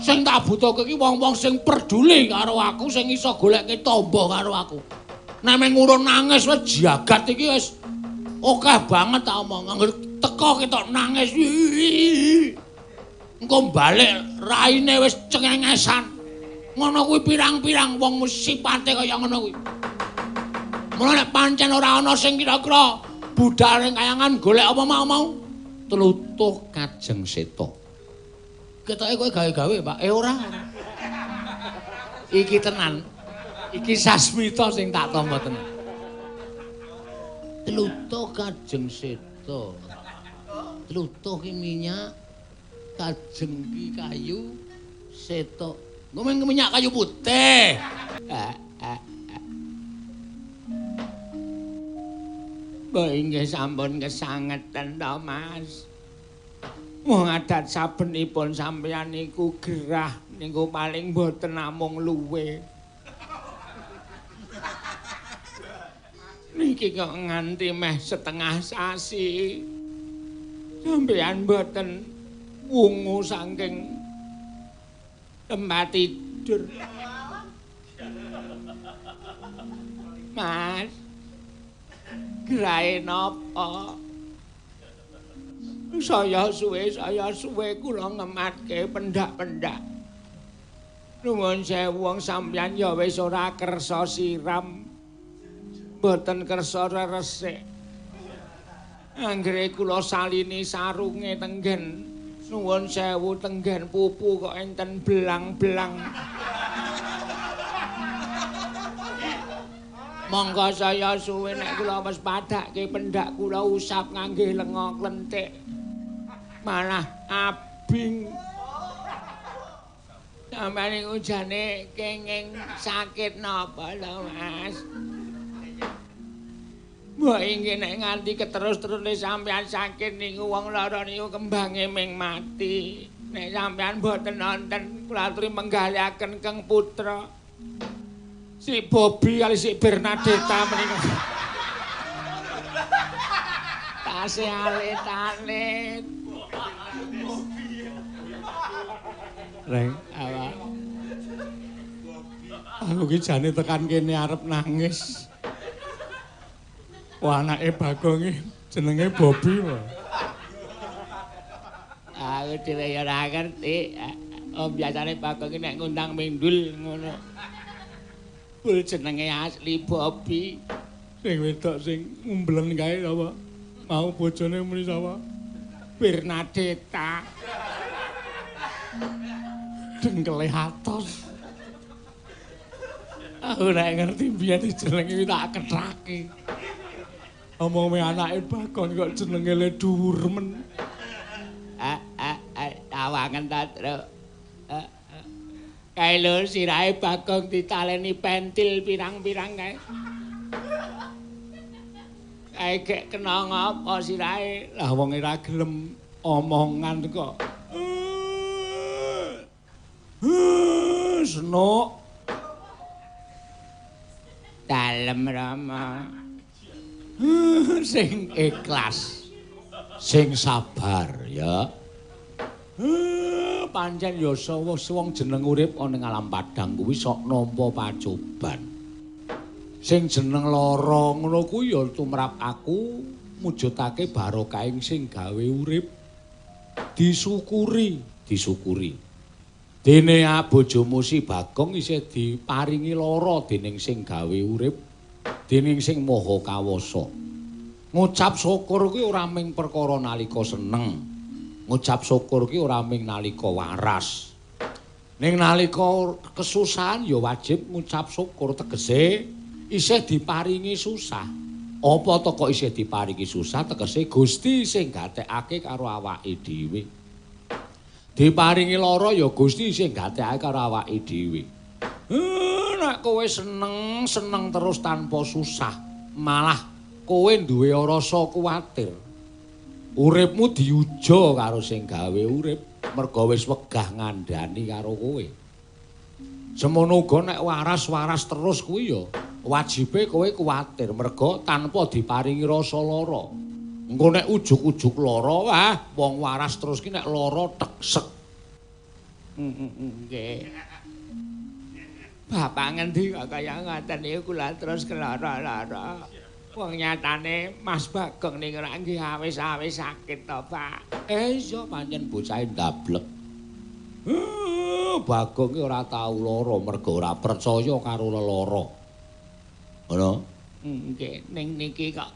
Sing tak butuhke iki wong-wong sing peduli karo aku, sing iso golekke tamba karo aku. Nek mung ngurun nangis wis jagat iki wis akeh banget tak omong. Angger teko ketok nangis. Engko balik raine wis cengengesan. Ngono kuwi pirang-pirang wong sipate kaya ngono kuwi. Mula nek pancen ora ana sing kira-kira budal ning kayangan golek apa mau-mau tlutuh Kajeng Seta. Ketoke kowe gawe-gawe, Pak. Ora. Iki tenan. Iki sasmita sing tak tampa tenan. Tlutuh Kajeng Seta. Tlutuh ki minyak, kajeng ki kayu, seta. Ngomong minyak kayu putih. Mbok inggih sampun kesangeten to, Mas. Wong adat sabenipun sampeyan niku gerah niku paling mboten namung luwe. Niki kok nganti meh setengah sasi. Sampeyan mboten wungu saking tempat tidur. Mas, gerahe napa? Saya suwe kula ngematke pendak-pendak. Nuwun sewu wong sampeyan ya wis ora kersa siram. Mboten kersa resik. Anggere kula salini sarunge tenggen. Nuwun sewu tenggen pupu kok enten belang-belang. Monggo saya suwe nek kula wis padhakke pendak kula usap ngangge lenga klenthik. Malah abing. Sampeyan niku jane kenging sakit napa lho, Mas? Mbok inggih nek nganti keterus-terusne sampeyan sakit niku wong lara niku kembange ming mati. Nek sampeyan mboten nonton kula aturi menggaliaken Keng Putra. Si Bobby kali si Bernadetta menika. Tase alit-alit. Reng, apa? Aku ki jane tekan kene arep nangis. Wah, anake Bagong iki jenenge Bobby wae. Aku dhewe ya ora ngerti. Oh, biasane Bagong iki nek ngundang mindul ngono. Bul jenenge asli Bobby. Sing wedok sing ngumblen kae sapa? Mau bojone muni sapa? Bernadetta. Dengkele atos. Aku nek ngerti biyen jenenge tak kethake. Omong-omong anake Bagong kok jenenge le dhuwur men. Tawangen ta, Truk. Kae lho sirahe Bagong ditaleni pentil pirang-pirang kae. Kae gek kena ngapa sirahe? Lah wong ora gelem omongan kok. Senuk. Dalem Rama. Sing ikhlas, sing sabar ya. Pancen ya wong jeneng urip ana ning alam padang kuwi sok nampa pacoban. Sing jeneng lara ngono kuwi ya tumrap aku mujudake barokahing sing gawe urip. Disyukuri, disyukuri. Dene bojomu si Bagong isih diparingi lara dening sing gawe urip, dening sing maha kawasa. Ngucap syukur kuwi ora mung perkara nalika seneng. Ngucap syukur kuwi ora mung nalika waras. Ning nalika kesusahan ya wajib ngucap syukur, tegese isih diparingi susah. Apa to kok isih diparingi susah? Tegese Gusti sing gatekake karo awake dhewe. Diparingi lara ya Gusti sing gatekake karo awake dhewe. Nek kowe seneng, seneng terus tanpa susah, malah kowe duwe rasa kuwatir. Uripmu diuja karo sing gawe urip, merga wis wegah ngandhani karo kowe. Semono uga nek waras-waras terus kuwi ya wajibe kowe kuwatir merga tanpa diparingi rasa lara. Engko nek ujug-ujug lara, wah wong waras terus ki nek lara teksek. Nggih. Bapak ngendi kok kaya ngoten niku kula terus kelara-lara. Wong nyatane Mas Bagong niku ora nggih awis-awis sakit to, Pak. Iya pancen bocahe ndablek. Bagong ki ora tau lara mergo ora percaya karo lelara. Ngono? Nggih, ning niki kok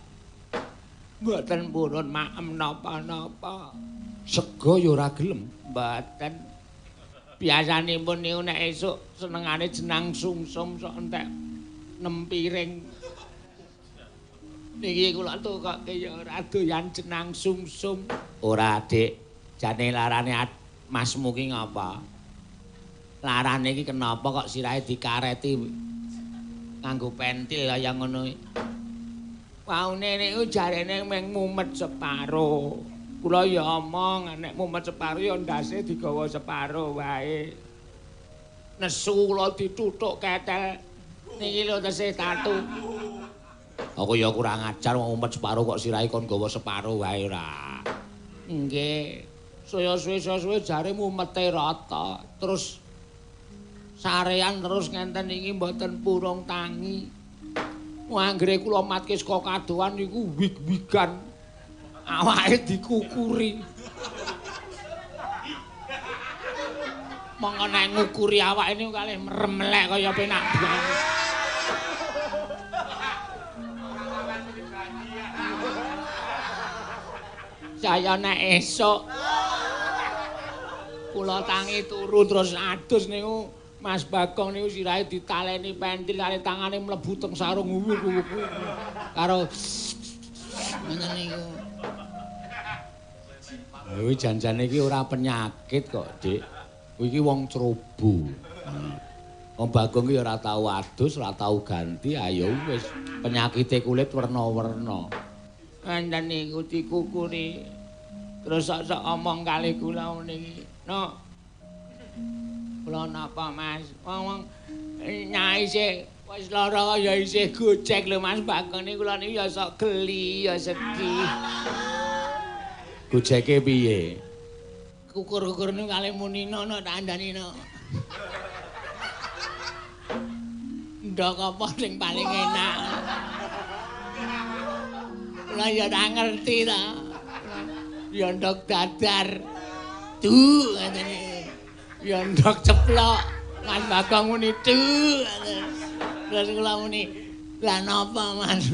mboten purun maem napa-napa. Sego ya ora gelem. Mboten. Biasanipun niku nek esuk senengane jenang sungsum sok entek 6 piring. Niki kula tukokke ya ora doyan jenang sungsum. Ora, Dik. Jane larane masmu ki ngapa? Larane iki kenapa kok sirahe dikareti nganggo pentil kaya ngono iki? Waune niku jarene mung mumet separo. Kula ya omong nek mumet separo ya ndase digawa separo wae. Nesu kula dituthuk ketel. Niki lho tesih tatu. Aku ya kurang ajar wong mumet separo kok sirahe kon gawa separo wae ora. Nggih. Saya suwe-suwe jare mumete rata. Terus sarean terus ngenten iki mboten purung tangi. Anggere kula matke saka kadohan niku wig-wigan. Awake dikukuri. Monggo nek ngukuri awake niku kalih meremlek kaya penak banget. Saya nek esuk kula tangi turu terus adus niku Mas Bagong niku sirahe ditaleni pentil kali tangane mlebu teng sarung wuwuk-wuwuk karo ngoten niku. Kuwi janjane iki ora penyakit kok, Dik. Kuwi iki wong ceroboh. Wong Bagong iki ora tau adus, ora tau ganti, ayo wis penyakite kulit werna-werna. Enten niku dikukuri. Terus sok-sok omong kali kula niki. No. Kula napa Mas? Wong-wong nyai isih wis lara ya isih gojek lho Mas Bagong niku kula niku ya sok geli ya sedih. Gojeke piye? Kukur-kukur niku kalih muni nono tak andani no. Ndok apa sing paling enak? Kula ya ora ngerti ta. Ya ndok dadar. Du ngene. Ya ndok ceplok. Mas Bagong muni du. Terus kula muni, "Lah napa Mas?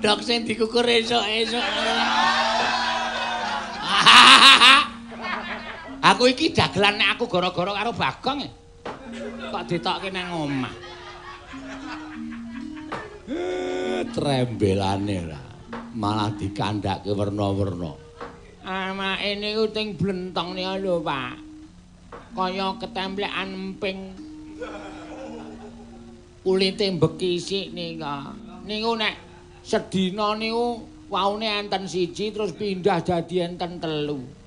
Ndok sing dikukur esuk-esuk." Aku iki dagelan nek aku gara-gara karo Bagong. Kok ditokke nang omah. Trembelane lah. Malah dikandhake werna-werna. Amake niku ting blentong niku lho, Pak. Kaya ketemplekan emping. Kulite mbekisik nika. Niku nek sedina niku waune enten siji terus pindah dadi enten 3.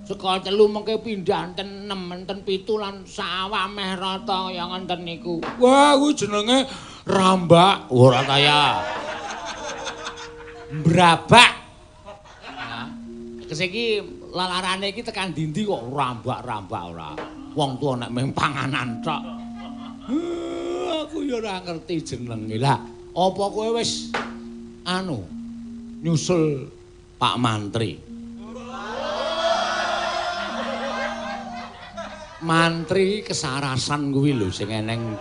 Saka 3 mengke pindah enten 6, enten 7 lan sawah meh rata kaya ngenten niku. Wah, kuwi jenenge rambak ora kaya. Mbrabak. Nah, kese iki lalarane iki tekan dindi kok rambak-rambak ora. Wong tuwa nek mung panganan tok. Aku ya ora ngerti jenenge. Lah, apa kowe wis anu nyusul Pak Mantri? Mantri kesarasan kuwi lho sing eneng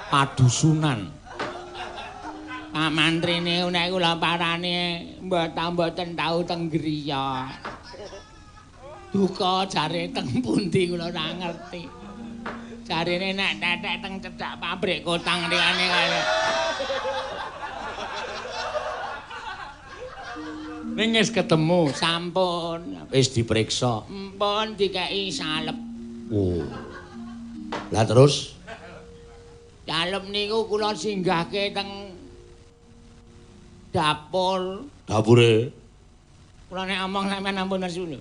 padusunan. Pak Mantri niku nek kula parane mboten tau teng griya. Duka jare teng pundi kula ora ngerti. Jarene nek tetek teng cedhak pabrik kotang liyane kaya. Ning wis ketemu sampun, wis diperiksa. Mpun dikeki salep. Oh. Lah terus salep niku kula singgahke teng dapur. Dapure? Kula nek omong sampean ampun nesu lho.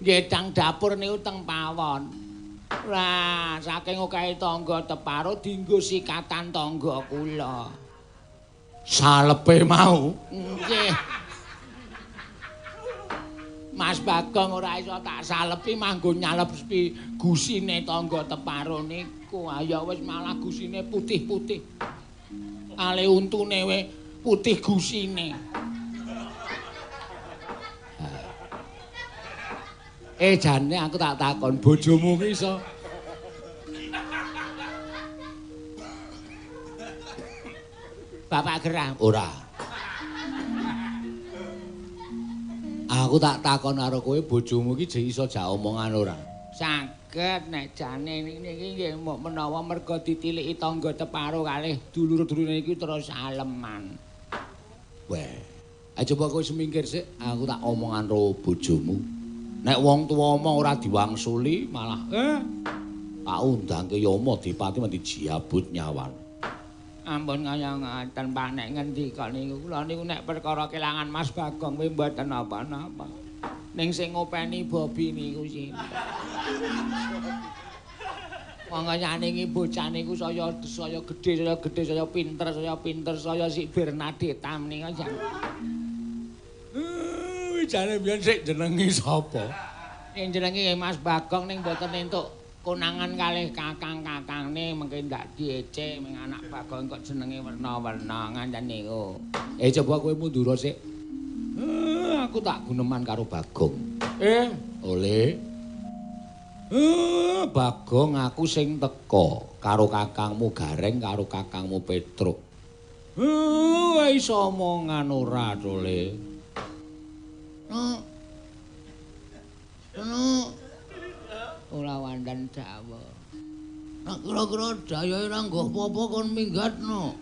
Nggih teng dapur niku teng pawon. Lah saking okehe tangga teparo dienggo sikatan tangga kula. Salepe mau? Nggih. Mas Bagong ora iso tak salepi manggo nyalepi gusine tangga teparo niku. Ayo wis malah gusine putih-putih. Ale untune we putih gusine. Eh jane aku tak takon bojomu ki iso. Bapak gerah ora. Aku tak takon karo kowe bojomu ki jek iso jak omongan ora? Saged nek jane niki nggih mok menawa merga ditiliki tangga teparo kalih dulur-dulure iki terus aleman. Weh, ayo coba kowe semingkir sik, aku tak omongan karo bojomu. Nek wong tuwa omong ora diwangsuli malah tak undangke Yama Dipati mesti jiabut nyawan. Ampun kaya ngaten Pak nek ngendika niku kula niku nek perkara kelangan Mas Bagong kuwi mboten napa-napa. Ning sing ngopeni Bobi niku sinten. Wong kayane iki bocah niku saya saya gedhe, saya gedhe, saya pinter, saya pinter, saya si Bernadetta menika jan. Jane biyen sik jenengi sapa? Sing jenengi Mas Bagong ning mboten entuk konangan kalih kakang-kakangne mengke ndak diece ming anak Bagong kok jenenge werna-werna ngaten niku. Coba kowe mundur sik. Aku tak guneman karo Bagong. Oleh. Bagong aku sing teka karo kakangmu Gareng karo kakangmu Petruk. Iso omongan ora to, Le? Ora wonten dawuh. Nek kira-kira dayohe ora nggo apa-apa kon minggat no.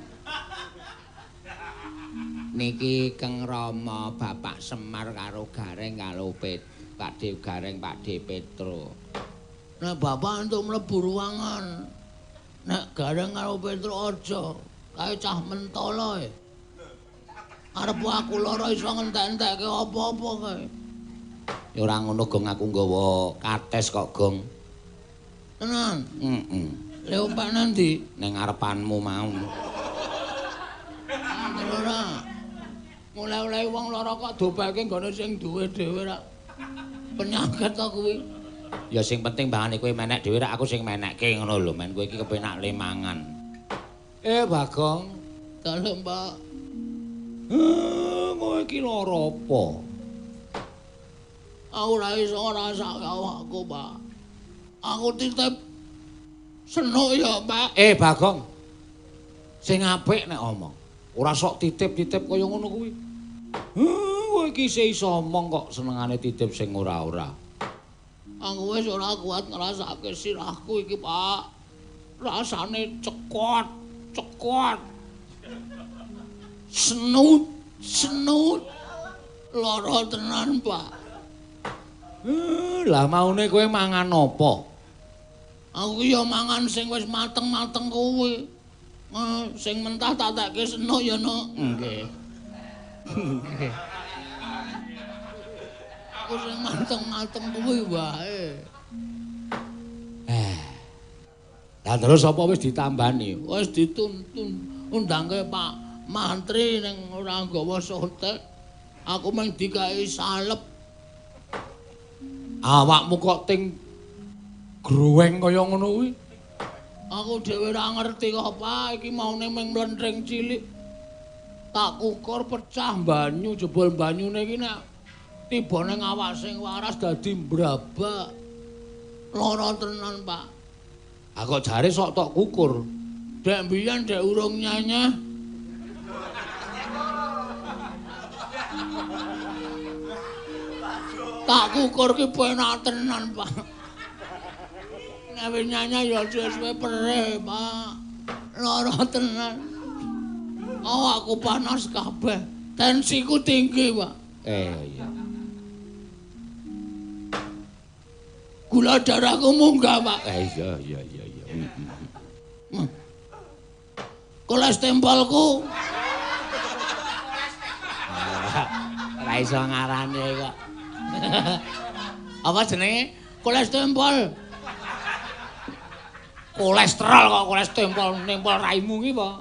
Niki Keng Rama Bapak Semar karo Gareng karo Pak De Gareng Pak De Petro. Nek bapak entuk mlebu ruangan. Nek Gareng karo Petro aja, kae cah mentala e. Arep aku lara iso ngentek-entekke apa-apa kae. Ya ora ngono Gong, aku nggawa kates kok Gong. Tenan? Heeh. Le opak nang ndi? Ning ngarepanmu mau. Ora. Mulai-mulai wong lara kok dopeke nggone sing duwe dhewe rak. Penyakit to kuwi. Ya sing penting mbangane kowe menek dhewe rak aku sing menekke ngono lho, men kowe iki kepenak le mangan. Bagong, dalem Pak. Kowe iki lara apa? Aku ora iso ngrasake awakku, Pak. Aku titip senuk ya, Pak. Bagong. Sing apik nek omong. Ora sok titip-titip kaya ngono kuwi. Kowe iki iso omong kok senengane titip sing ora-ora. Aku wis ora kuat ngrasake sirahku iki, Pak. Rasane cekot, cekot. Senut, senut. Lara tenan, Pak. Lah maune kowe mangan apa? Aku ya mangan sing wis mateng-mateng kuwi. Sing mentah tak tekke senuk ya, Nok. Nggih. Nggih. Aku sing mateng-mateng kuwi wae. Lah terus apa wis ditambani? Wis dituntun undangke Pak Mantri ning ora nggawa sotek. Aku mung dikai salep. Awakmu kok ting gruweng kaya ngono kuwi? Aku dhewe ora ngerti kok, Pak. Iki maune mung mlenthing cilik. Tak kukur pecah banyu, jebul banyune iki nek tiba ning awak sing waras dadi mbrabak. Lara tenan, Pak. Ah kok jare sok tok kukur. Dek mbiyen dek urung nyanyah. Tak kukur ki penak tenan, Pak. Nek wis nyanyah ya suwe-suwe perih, Pak. Lara tenan. Awakku panas kabeh. Tensiku tinggi, Pak. Iya. Gula darahku munggah, Pak. Iya. Kolesterolku. Ora iso ngarane kok. Apa jenenge? Kolesterol. Kolesterol kok kolesterol nempel raimu ki, Pak.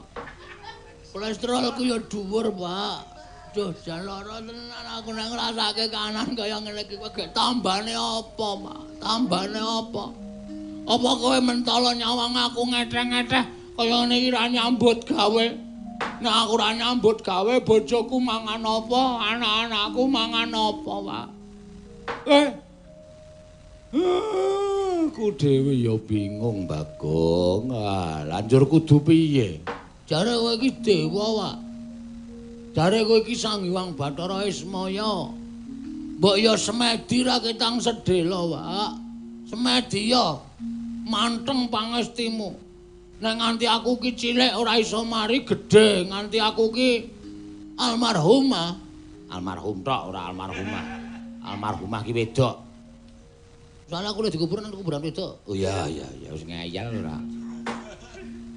Kolesterolku ya dhuwur, Pak. Duh, jan lara tenan aku nek ngrasake kanan kaya ngene iki kowe gek tambane apa, Pak? Tambane apa? Apa kowe mentala nyawang aku ngetreh-ngetreh kaya ngene iki ra nyambut gawe? Nek aku ra nyambut gawe bojoku mangan apa? Anak-anakku mangan apa, Pak? Aku dhewe ya bingung, Bagong. Ah, lanjur kudu piye? Jare kowe iki dewa, Pak. Jare kowe iki Sang Hyang Bathara Ismaya. Mbok ya semedi ra ketang sedhela, Pak. Semedi ya manteng pangestimu. Nek nganti aku ki cilik ora iso mari gedhe, nganti aku ki almarhumah. Almarhum tok ora almarhumah. Almarhumah ki wedok. Soale aku lho dikubur nang kuburan wedok. Oh iya iya iya wis ngeyel ora.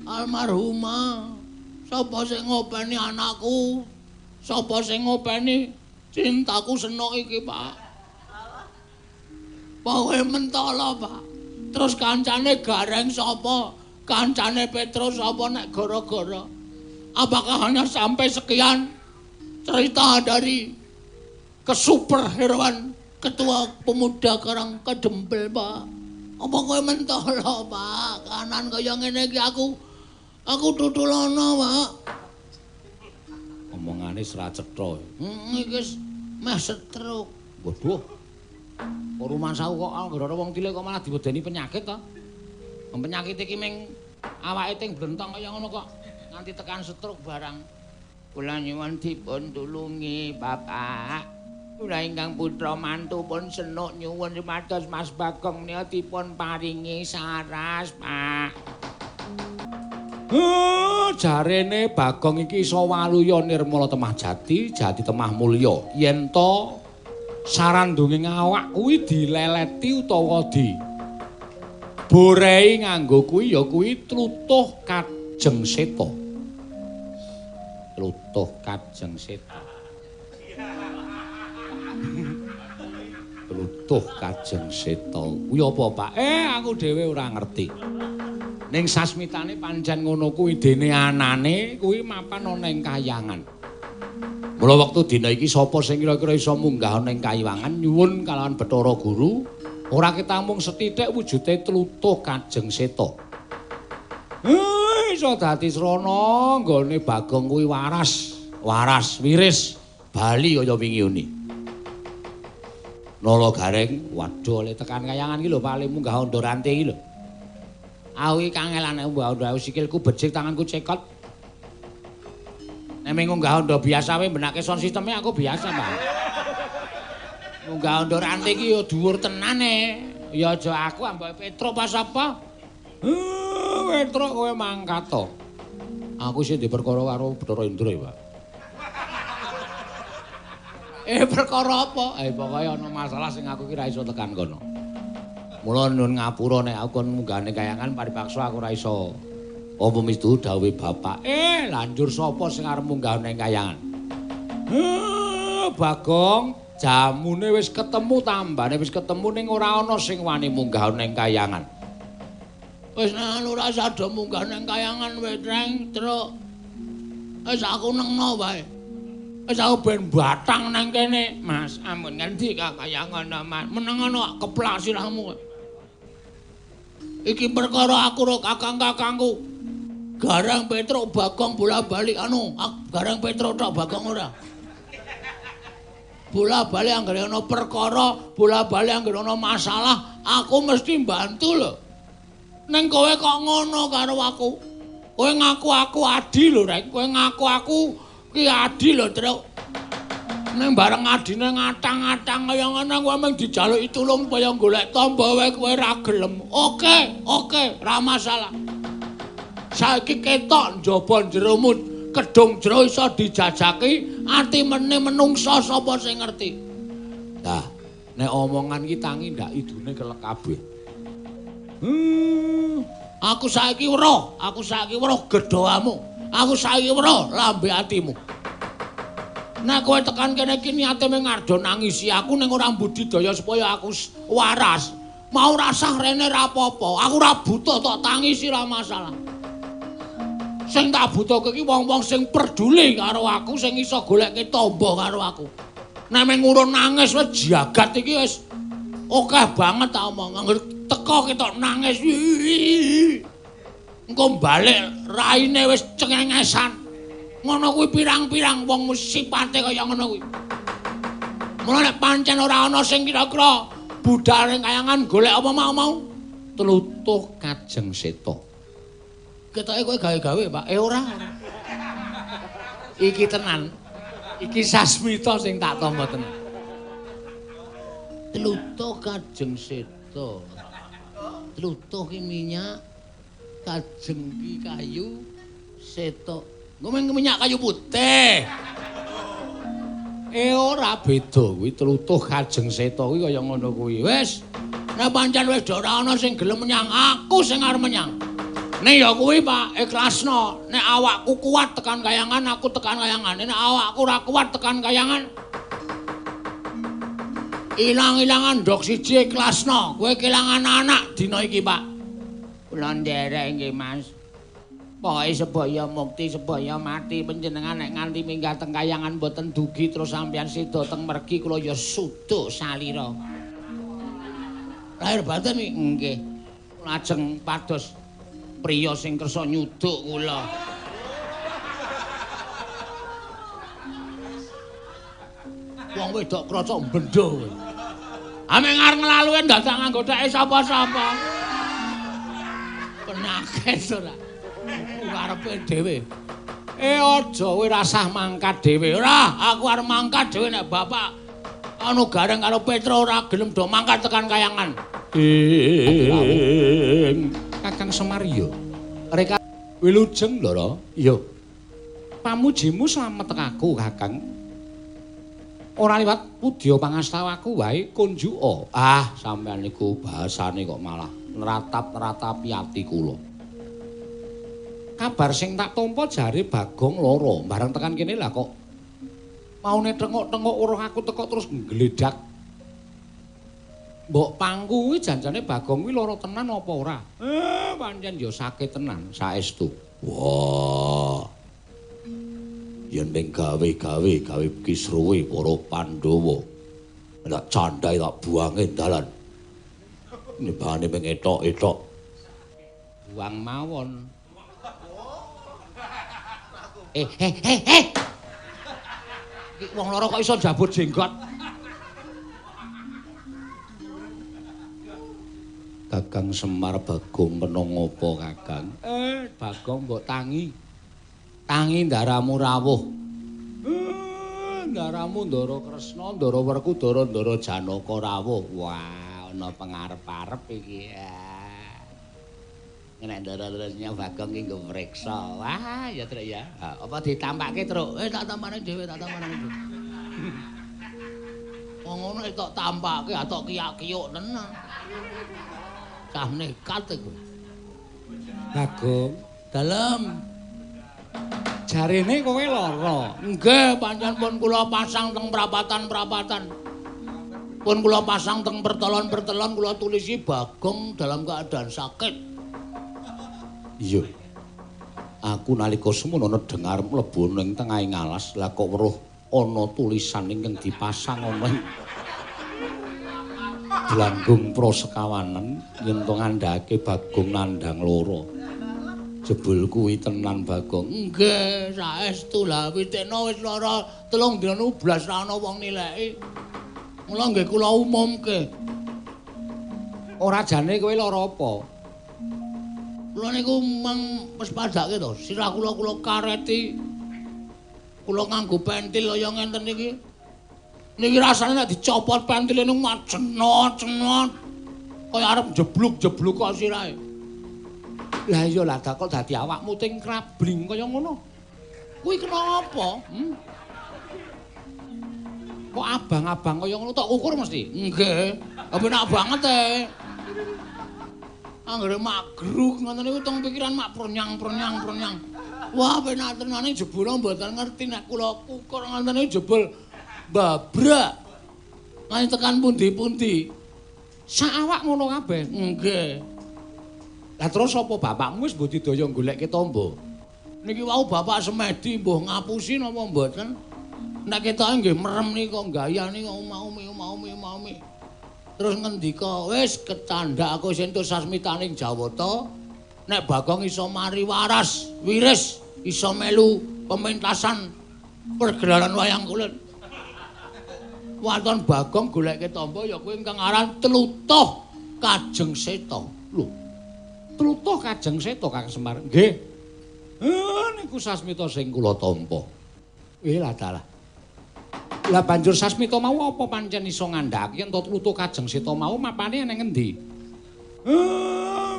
Almarhumah. Sapa sing ngopeni anakku? Sapa sing ngopeni cintaku senok iki, Pak? Pokoke mentala, Pak. Terus kancane Gareng sapa? Kancane Petrus sapa nek gara-gara? Apakah hanya sampai sekian cerita dari kesuperheroan Ketua Pemuda Karang Kedempel, Pak? Apa kowe mentala, Pak? Kanan kaya ngene iki aku tutulono, Pak. Omongane ora cetha. Iki meh stroke. Waduh. Kok rumangsaku kok anggere ana wong cilik kok malah diwedeni penyakit to? Penyakit iki ming awake ting blentong kaya ngono kok nganti tekan stroke barang. Kula nyuwun dipun tulungi, Bapak. Kula ingkang putra mantu pun senuk nyuwun supados Mas Bagong menika dipun paringi saras, Pak. Jarene Bagong iki iso waluya nirmala temah jati, jati temah mulya. Yen to sarandunge awak kuwi dileleti utawa di borei nganggo kuwi ya kuwi tlutuh kajeng seta. Tlutuh kajeng seta. Tlutuh kajeng seta. Kuwi apa, Pak? Aku dhewe ora ngerti. Ning sasmitane pancen ngono kuwi dene anane kuwi mapan ana ing kayangan. Mula wektu dina iki sapa sing kira-kira iso munggah ana ing kayangan nyuwun kalawan Bathara Guru ora ketamung sethithik wujude tlutuh kajeng seta. Iso dadi srana nggone Bagong kuwi waras, waras wiris bali kaya wingi uni. Nala Gareng, waduh le tekan kayangan iki lho paling munggah ondo rante iki lho. Aku iki kangelan munggah ondo, sikilku becik, tanganku cekot. Nek mung munggah ondo biasa wae benake sound system-e aku biasa, Pak. Munggah ondo rante iki ya dhuwur tenan e. Ya aja aku ambek Petro pas apa? Petro kowe mangkat to. Aku sih ndek perkara karo Bathara Indra ya, Pak. Perkara apa? Pokoke ana masalah sing aku ki ra iso tekan kono. Mula nyuwun ngapura nek aku kon munggahne kayangan paripaksa aku ora iso. Apa mistu dawuhe bapak? Lanjur sapa sing arep munggah ning kayangan? Bagong, jamune wis ketemu, tambane wis ketemu ning ora ana sing wani munggah ning kayangan. Wis nek ora sada munggah ning kayangan wetreng, Truk. Wis aku nengno wae. Wis aku ben batang nang kene, Mas. Ampun ngendika kaya ngono, Mas. Meneng ngono keplak sirahmu. Iki perkara aku ro kakang-kakangku. Gareng Petruk Bagong bola-bali anu, Gareng Petruk tok Bagong ora. Bola-bali anggere ana perkara, bola-bali anggere ana masalah, aku mesti mbantu lho. Ning kowe kok ngono karo aku. Kowe ngaku aku adi lho, Rek. Kowe ngaku aku ki adi lho, Truk. Ning bareng adine ngatang-ngatang kaya ngono kowe mung dijaluki tulung supaya golek tamba wae kowe ra gelem. Oke, oke, ra masalah. Saiki ketok njaba jeromu kedung jero iso dijajaki ati mene menungsa sapa sing ngerti. Lah, nek omongan iki tangi ndak idune kelek kabeh. Aku saiki weruh, aku saiki weruh gedhoamu. Aku saiki weruh lambe atimu. Nek kowe tekan kene iki niate mung ngardo nangisi aku ning ora mbudidaya supaya aku waras. Mau rasah rene ra apa-apa. Aku ora butuh tok tangisi ra masalah. Sing tak butuhke iki wong-wong sing peduli karo aku, sing iso golekke tamba karo aku. Nek mung ngurun nangis wis jagat iki wis akeh banget tak omong. Angger teko ketok nangis. Engko balik raine wis cengengesan. Ngono kuwi pirang-pirang wong sipate kaya ngono kuwi. Mula nek pancen ora ana sing kira-kira budal ning kayangan golek apa mau-mau tlutuh Kajeng Seta. Ketoke kowe gawe-gawe, Pak. Ora. Iki tenan. Iki sasmita sing tak tampa tenan. Tlutuh Kajeng Seta. Tlutuh ki minyak, kajeng ki kayu, seta. Ngomong minyak kayu putih. Ora beda kuwi tlutuh Kajeng Seta kuwi kaya ngono kuwi. Wis, nek pancen wis ora ana sing gelem menyang, aku sing arep menyang. Nek ya kuwi Pak, ikhlasno. Nek awakku kuat tekan kayangan, aku tekan kayangan. Nek awakku ora kuat tekan kayangan, ilang-ilangan ndok siji ikhlasno. Kowe kelangan anak dina iki, Pak. Kula nderek nggih, Mas. Pokoke sebaya mukti, sebaya mati panjenengan nek nganti minggah teng kayangan mboten dugi terus sampeyan seda teng mergi kula ya suduk salira. Lahir batin iki nggih. Lajeng pados priya sing kersa nyuduk kula. Wong wedok krocok bendho kowe. Ame ngarep nglaluwe dadak nganggo theke sapa-sapa. Penakes ora. Karepe dhewe. Aja kowe rasah mangkat dhewe. Ora, aku arep mangkat dhewe nek bapak anu gareng karo Petro ora gelem do mangkat tekan kayangan. Kakang Semar ya. Reka wilujeng Ndara. Iya. Pamujimu slamet aku, Kakang. Ora liwat pudya pangastawaku wae kunjuka. Ah, sampeyan niku bahasane kok malah nratap-nratapi ati kula. Kabar sing tak tampa jare Bagong lara, bareng tekan kene lah kok maune tengok-tengok weruh aku teko terus nggledak. Mbok pangku kuwi janjane Bagong kuwi lara tenan apa ora? Pancen ya sakit tenan saestu. Wah. Yen ning gawe-gawe gawe kisruwe para Pandhawa. Tak candhae tak buange dalan. Nibane mung etok-etok. Buang mawon. Iki wong lara kok iso jabut jenggot. Kakang Semar Bagong kena ngopo, Kakang? Bagong mbok tangi. Tangi ndaramu rawuh. Ndaramu Ndara Kresna, Ndara Werkudara, Ndara Janaka rawuh. Wah, ana pengarep-arep iki. Nek ndara terusnya Bagong ki nggo mriksa. Wah, ya Truk ya. Apa ditampake, Truk? Tak tampane dhewe, tak tampane dhewe. Wong ngono tok tampake, atok kiyak-kiyuk tenan. Cah nekat iku. Bagong, dalem. Jarene kowe lara. Nggih, pancen pun kula pasang teng prapatan-prapatan. Pun kula pasang teng pertelon-pertelon kula tulisi Bagong dalam keadaan sakit. Iya. Aku nalika semono dengar mlebu ning tengahing alas, lah kok weruh ana tulisan ingkang dipasang ana ing Dlanggung Prosekawanan yen to ngandhake Bagong nandhang lara. Jebul kuwi tenan Bagong. Nggih, saestu lah witekno wis lara 3 dina blas ra ana wong nileki. Mula nggih kula umumke. Ora jane kowe lara apa? Kula niku mang wis padake to, sirah kula kula kareti. Kula nganggo pentil kaya ngenten niki. Niki rasane nek dicopot pentile niku majenot-jenot. Kaya arep jebluk-jebluk kok sirahe. Lah iya lah kok dadi awakmu ting krabling kaya ngono. Kuwi kena apa? Kok abang-abang kaya ngono tok ukur mesti? Nggih. Penak banget e. Anggere magruk ngoten niku teng pikiran mak prenyang-prenyang-prenyang. Wah, penak tenane jebul mboten ngerti nek kula kukur ngoten niku jebul babrak. Nganti tekan pundi-pundi. Sak awak ngono kabeh. Nggih. Lah terus apa bapakmu wis mbudidaya golekke tamba? Niki wau Bapak Semedi mbuh ngapusi napa mboten? Nek ketoke nggih merem niki kok gayane kok omah-umi. Terus ngendika, wis kecandhak aku entuk sasmitaning Jawata, nek Bagong iso mari waras, wiris, iso melu pementasan pergelaran wayang kulit. Waton Bagong goleke tamba ya kuwi ingkang aran Tlutuh Kajeng Seta. Lho. Tlutuh Kajeng Seta Kang Semar. Nggih. Niku sasmita sing kula tampa. Lah dalah. Lah banjur sasmita mau apa pancen iso ngandhakake yen Tlutuh Kajeng Seta mau mapane nang ngendi?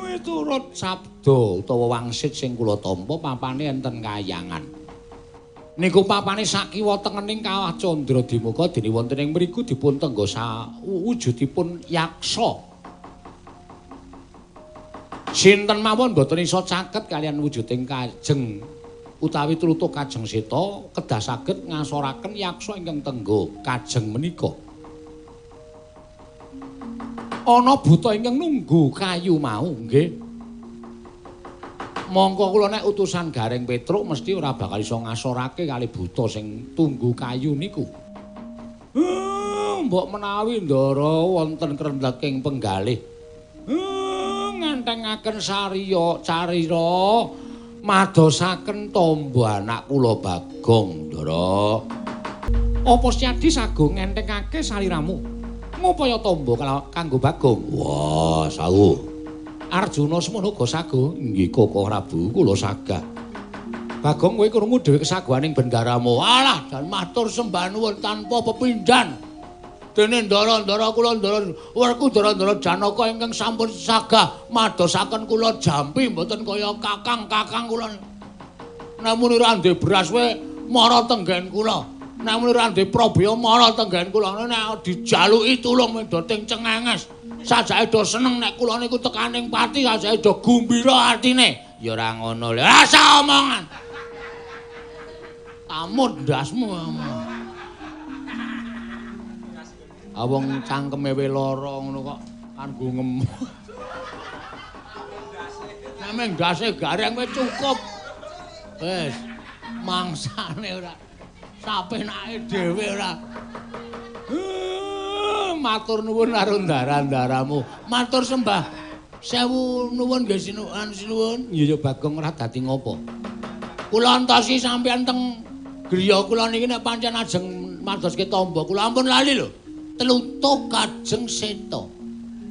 Miturut sabda utawa wangsit sing kula tampa papane enten kayangan. Niku papane sakiwa tengening Kawah Candra Dimuka dene wonten ing mriku dipun tengga sawujudipun yaksa. Sinten mawon mboten iso caket kalian wujuding kajeng utawi Tlutuh Kajeng Seta kedah saged ngasoraken yaksa ingkang tengga kajeng menika. Ana buta ingkang nunggu kayu mau nggih. Mongko kula nek utusan Gareng Petruk mesti ora bakal iso ngasorake kali buta sing tunggu kayu niku. Mbok menawi ndara wonten krendheking penggalih. Ngentengaken sariya carira madosaken tamba anak kula Bagong ndara. Apa Setyadi sago ngentengake saliramu ngupaya tamba kanggo Bagong? Wah, sawuh. Arjuna semono uga sago. Nggih Koko Prabu, kula sagah. Bagong kowe krungu dhewe kesaguhaning bendaramu. Alah, dan matur sembah nuwun tanpa pepindhan. Dene ndara-ndara kula ndara Werkudara-ndara Janaka ingkang sampun sagah madosaken kula jampi mboten kaya kakang-kakang kula. Nek muni ra ndek beras wae mara tenggen kula. Nek muni ra ndek probya mara tenggen kula. Nek dijaluki tulung do ting cengenges. Sajake do seneng nek kula niku tekaning pati, sajake do gumbira atine. Ya ora ngono lho. Rasa omongan. Amut ndasmu. Wong cangkeme we lara ngono kok kanggo ngemu. Nek mung ndase gareng wis cukup. Wis mangsane ora sapenake dhewe ora. Matur nuwun karo ndara-ndaramu. Matur sembah sewu nuwun nggih sinuwun sinuwun. Iya ya Bagong ora dadi ngopo. Kula entosi sampeyan teng griya kula niki nek pancen ajeng madoske tamba kula ampun lali lho. Tlutuh Kajeng Seta.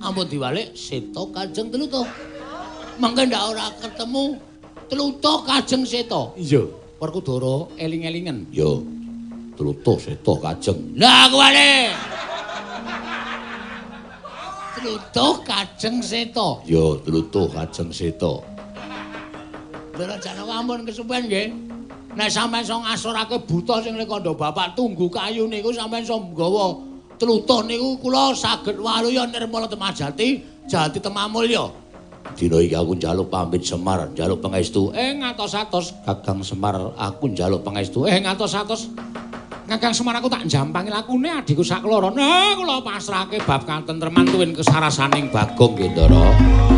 Ampun diwalik Seta Kajeng Tlutuh. Mengke ndak ora ketemu Tlutuh Kajeng Seta. Iya, Werkudara eling-elingen. Iya. Tlutuh Seta Kajeng. Lah aku walik. Tlutuh Kajeng Seta. Iya, Tlutuh Kajeng Seta. Ndara Janaka ampun kesupen nggih. Nek sampeyan iso ngasorake buta sing kandha bapak tunggu kayu niku sampeyan iso nggawa tlutuh niku kula saged waluya nirmala temajati jati temamulya. Dina iki aku njaluk pamit Semar, njaluk pangestu. Ngatos-atos Kakang Semar, aku njaluk pangestu. Ngatos-atos Kakang Semar aku tak jampangi lakune adhiku sakloro. Nah, kula pasrahke bab katentreman tuwin kesarasaning Bagong nggih, Ndara.